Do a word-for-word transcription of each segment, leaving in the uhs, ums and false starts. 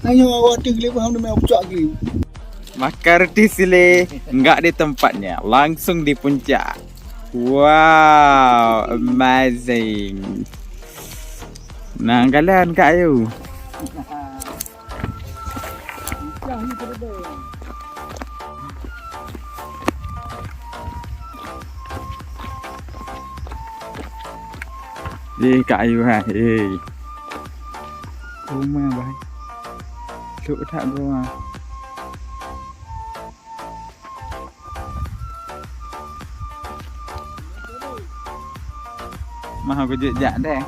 Ayo, awak tinggi paham demi ucap gini. Maka reti sileh enggak di tempatnya, langsung di puncak. Wow, amazing. Nah, kalian Kak Ayu. Eh, Kak Ayu ha. Eh. Rumah bah. Luk that gua. Mah aku jejak deh.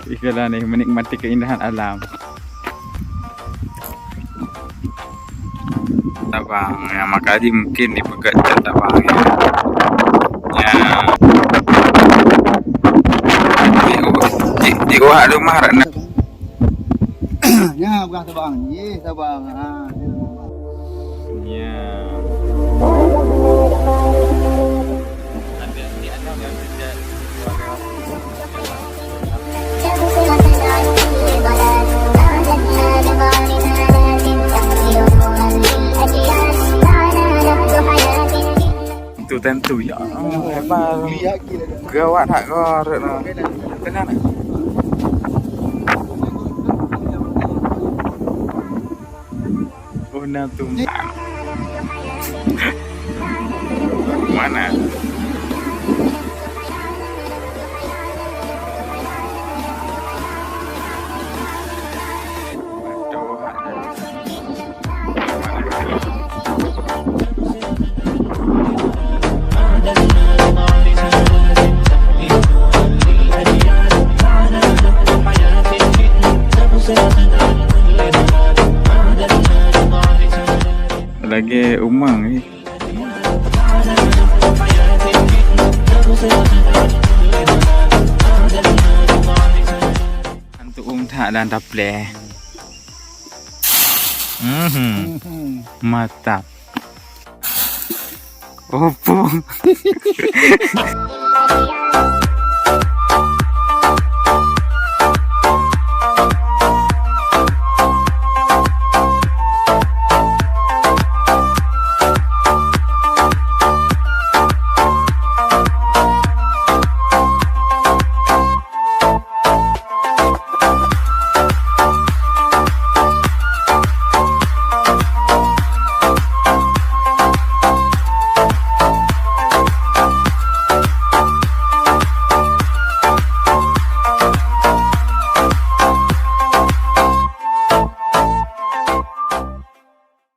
Ih, kalau ni menikmati keindahan alam. Tabang, ya, makajih mungkin dipeugah cat tabang, ya. Ya. Di, di, di wak rumah rak na. Nya, peugah tabang. Ye, tabang. Ha, ya. Ya. Tentu, tentu, ya. Oh, hebat. Gawat that kau, Rek, nah. Tenang, nah. Oh, nah, tu. Mana? Lagi umang ni. Untuk um tak dan tapleh. Mhm. Mantap. Opo.